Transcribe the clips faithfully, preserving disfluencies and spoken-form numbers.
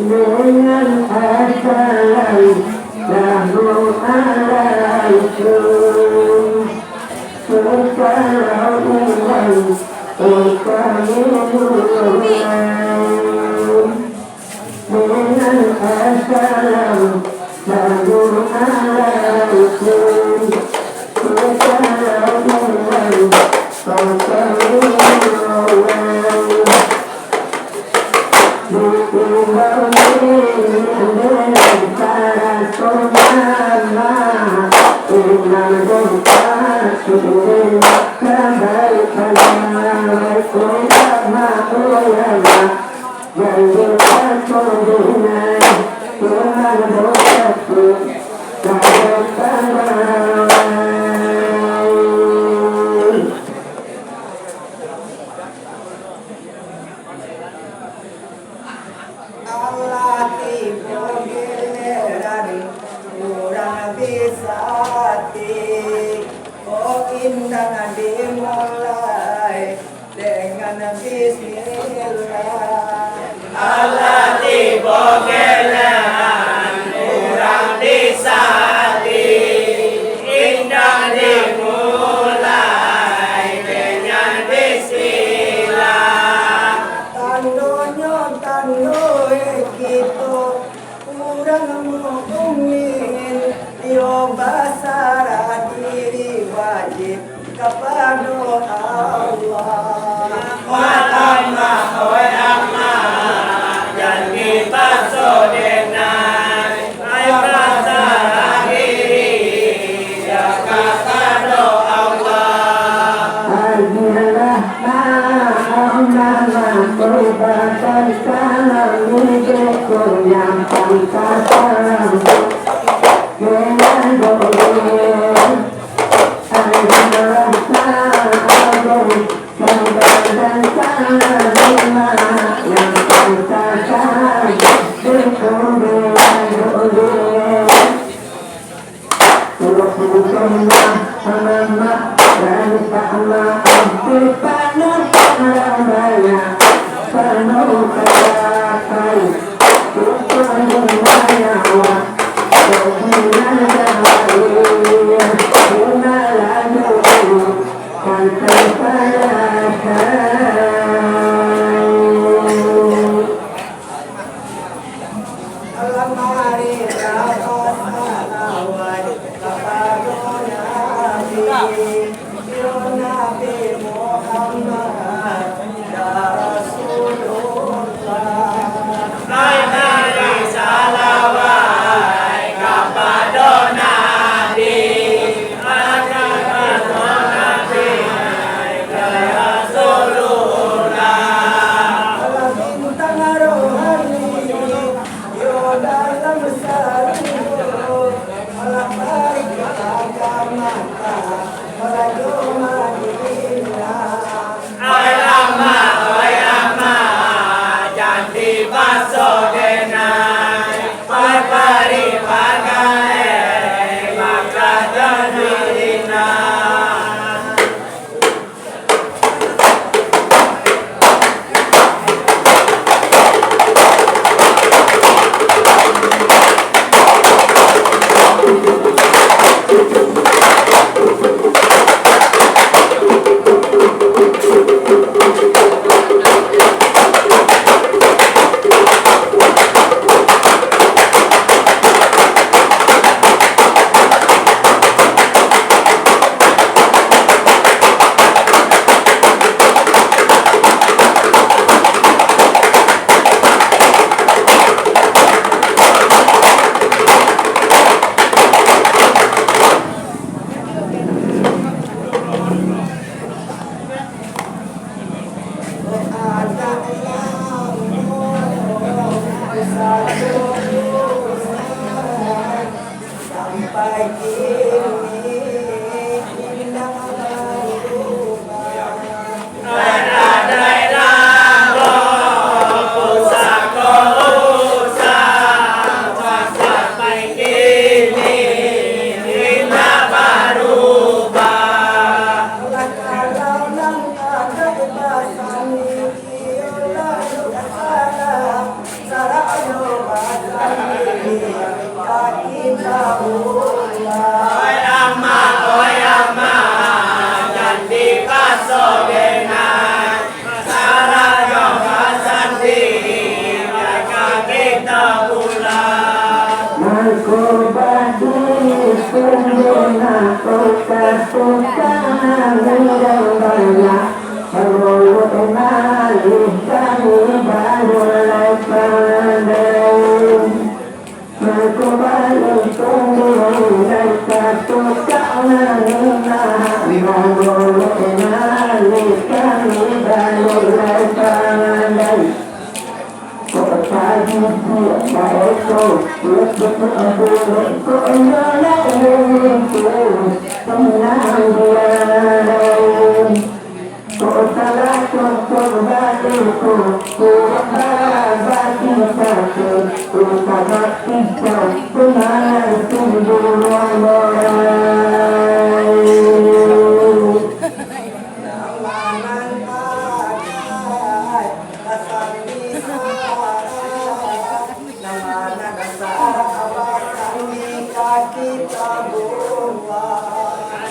Dengan assalamualaikum. Secara ulang, upami ulang. Dengan assalamualaikum. Secara ulang, upami ulang. Alah tibo giliran urang bisati, kok indak dimulai dengan bismillah. Alah tibo giliran urang bisati, indak dimulai dengan bismillah. Tandonyo tando kito urang mukmin, yo basarah diri wajib kapado Allah. Wahai amah, oih amah, jan dipaso denai, ai basarah diri yo kapado Allah. Agiahlah amah-amah, tobatkan salam hidupku yang pantas salam.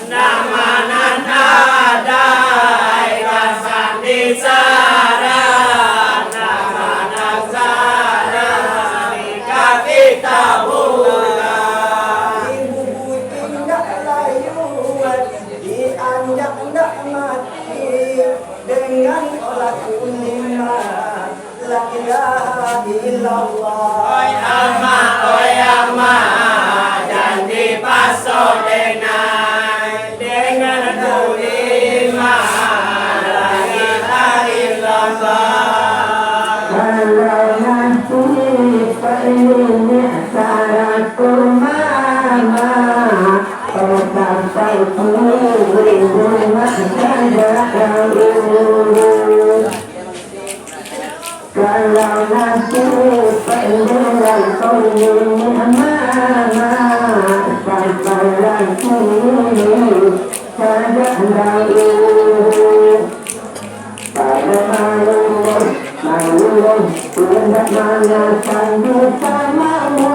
Nama nan ada ikasan di sarang, nama nan sarang ka kitabullah. Di bubuih indak layuan, di anjak indak mati, dengan olah kuningan. La ilaha illallah. Oi ama, oi ama, jan dipaso denai, dengan kalima la ilaha illallah. Kalau nanti Pak Niniak sarato mama, sampai kini rumah saja urus. Kalau nanti pandangan kau ini mama, sampai lagi ini saja dahulu. Pada malu, malu, indak manasan di samamu,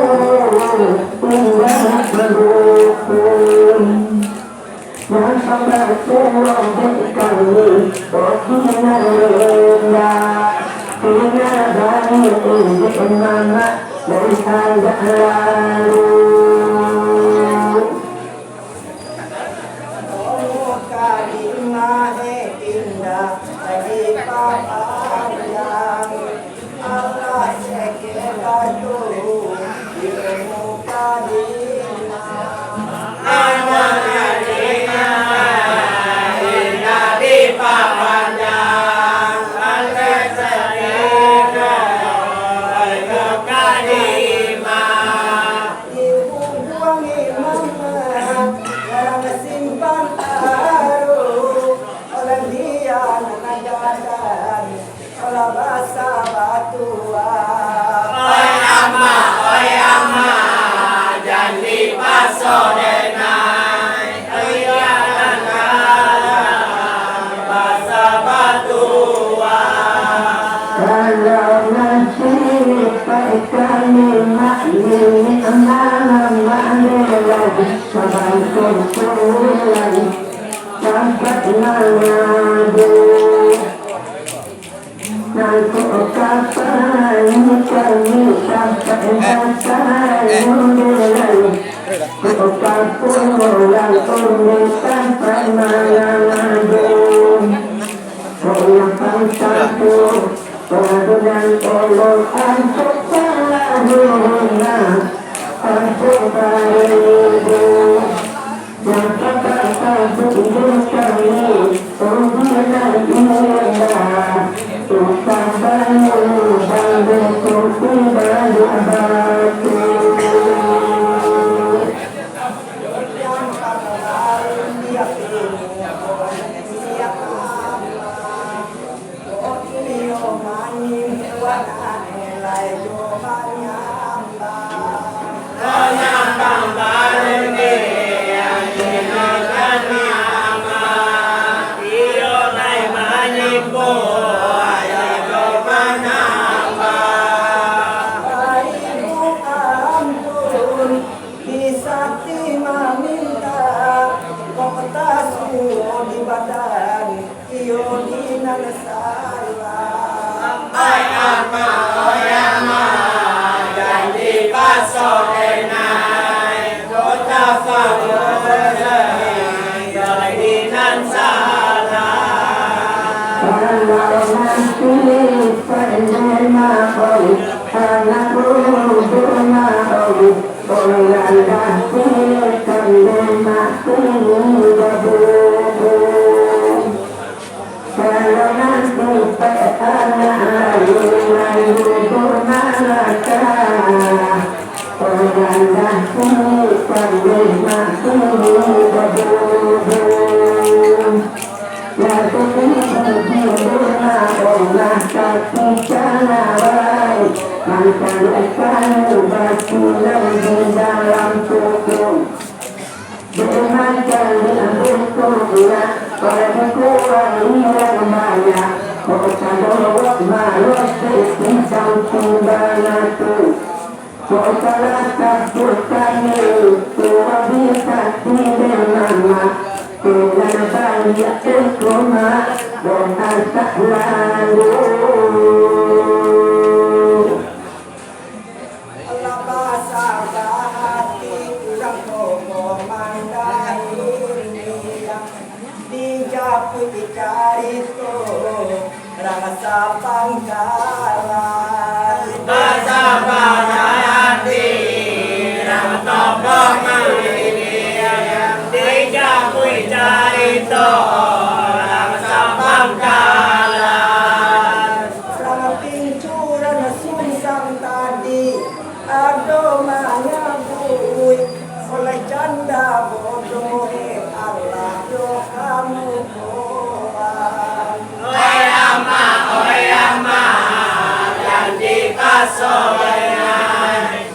indak berhukum. Yang sampai pulang dek kami, oh, tinggal rendah, tinggal balik dek mamak dan agak lalu. Kalimah indah lagi papanjang. Oleh dia nan ajaran, oleh basa batua. Oi ama, oi ama, jan dipaso denai. Oi anak, basa batua. Kalau nasib kami maknini malam malam, sabantuk pulang. Sampai mangadu, nangkok kapal kami sampai datang Mumbai. Kok kapal urang Mumbai sampai mangadu. Kok lapang satu, kok dengan Allah, angkot salah guna, angkot baribu. Di sakti maminta, kok tasuo di badan, iyo di nan salah. Oi ama, oi ama, jan dipaso denai, kok tasuo di badan, iyo di nan salah. Kalau nanti pandai maaf, anak bodoh maaf, Lah tatibo di rumah Allah, tapi tanah baik, mangkaduak kayu batu nan di dalam toko. Dek makan di ambo ko indak, kalau dikurang indak banyak, kok sadowok maros dek pisang timbang atu. Kok salah sabuik kami, tu bisa tidak mamak, tu nan baliak tu koma, doa tak lalu. Alah basabah hati urang kokoh mandai, dijapuik carito rasa pangkalan. Basabah hati urang kokoh mandai, dijapuik carito rasa pangkalan. Urang pincuran sungsang tadi, ado manyabuik, oleh janda bodoh, eh, alah doh kamu koan. Oi ama, oi ama, jan dipasoi ai.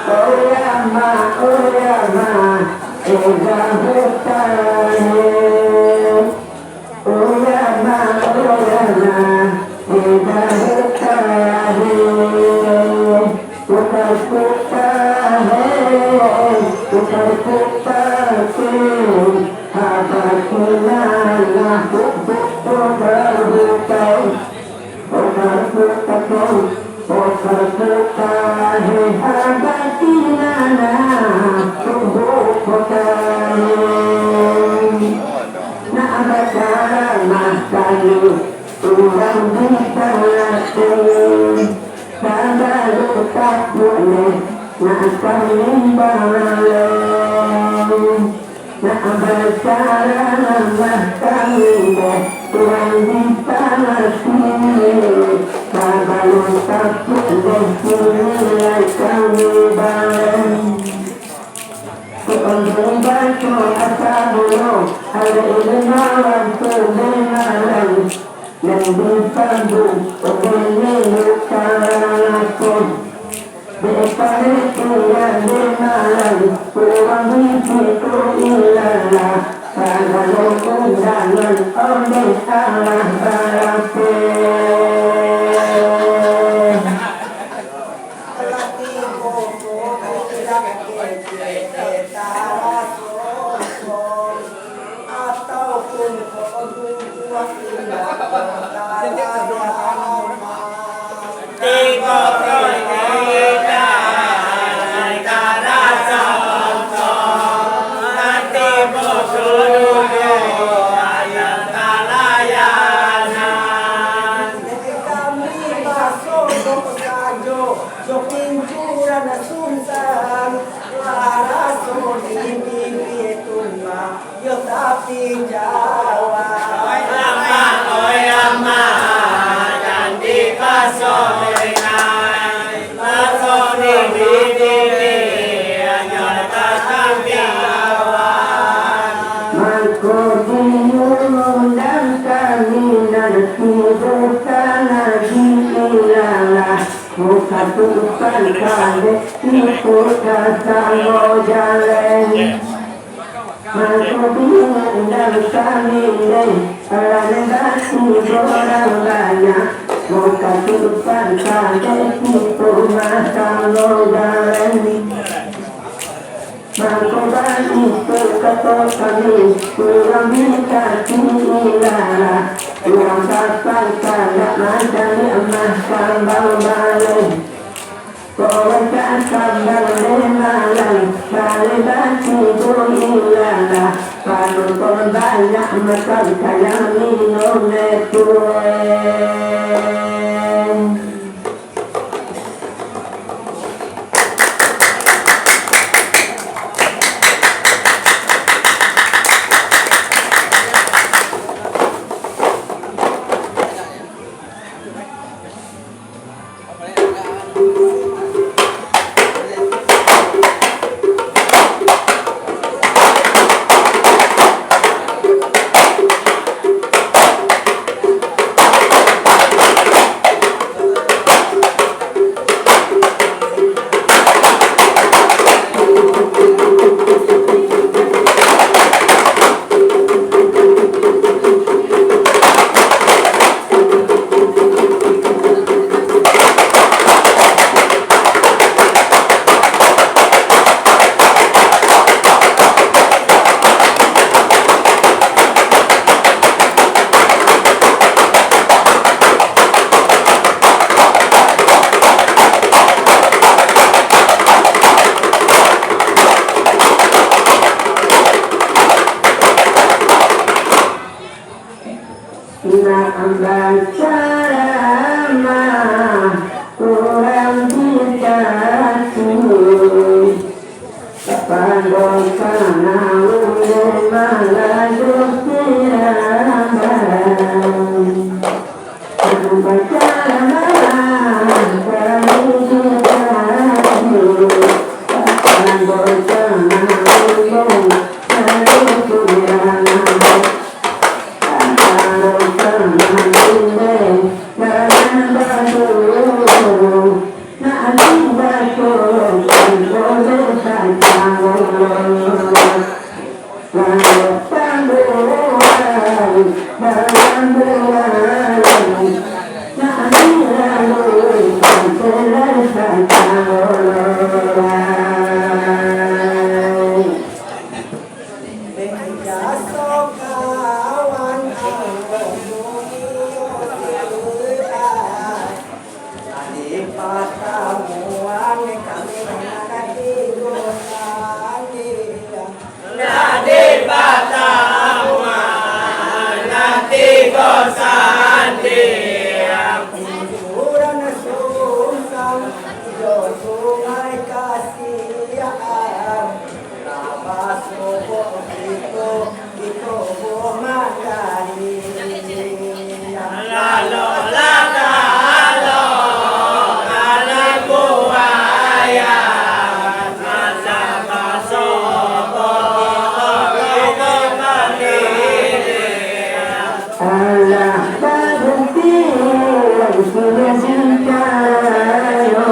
Oi ama, oi ama, ega hutang. Oi ama, oi ama, ega hutang. Tukar kutah, tukar kutah, haba kinana, tukar kutah. Oka kota ko, oka kota, hei haba kinana, tubuah kota. Nak bacaramah kami, urang di Palate, sabaru tapuak leh, nak kami baleh. Nak bacaramah kami deh, urang di Palate, sabalun tapuak deh, kini lai kami baleh. Kok urang baco asa bulo, hari limo wakatu deh malam, nan disambuik uleh luka lapeh. Dek panitia di malam, urang di situ ilalah, sagalo undangan oleh alah balapeh. Alah tibo ko urang kecek taraso. Ataupun ko duduak indak ko taraso. Tibo ko indak taraso, tibo ko duduak indak talayanan. Kami baso ko sajo, jo pincuran sungsang, lah raso di bibia tumbang. Yo tapi jawab. Oi ama, oi ama, jan dipasoi ai. Paso di bibia, hanyo datang di awak. Mako diundang kami nan tibo ka lagi ilalah. Bukan tumpang kandek, iko ka samo jalan. Mangko diundang kami deh, alah nan batibo urang banyak, bukan tumpang kandek, iko ka samo jalan. Mangko baitu kato kami, urang bintang ilalah, urang sapangka dak mancaliak mah kambang baleh. Kok urang sapangka deh malam, baleh batibo ilalah, panonton banyak makan kayang minum leh tueh. Bacaramah urang dikasih, kapandokan ulun malajo piramban. Bacaramah kami dikasih, kapandokan ulun malajo piramban. Jaso kawan ambo dunia sila. Tadi patamuan kami nan tigo sandi. Tadi patamuan nan tigo sandi. Kuburan Sungsang jo Sungai Kasiang. Alah, tabukti sudah singkayo.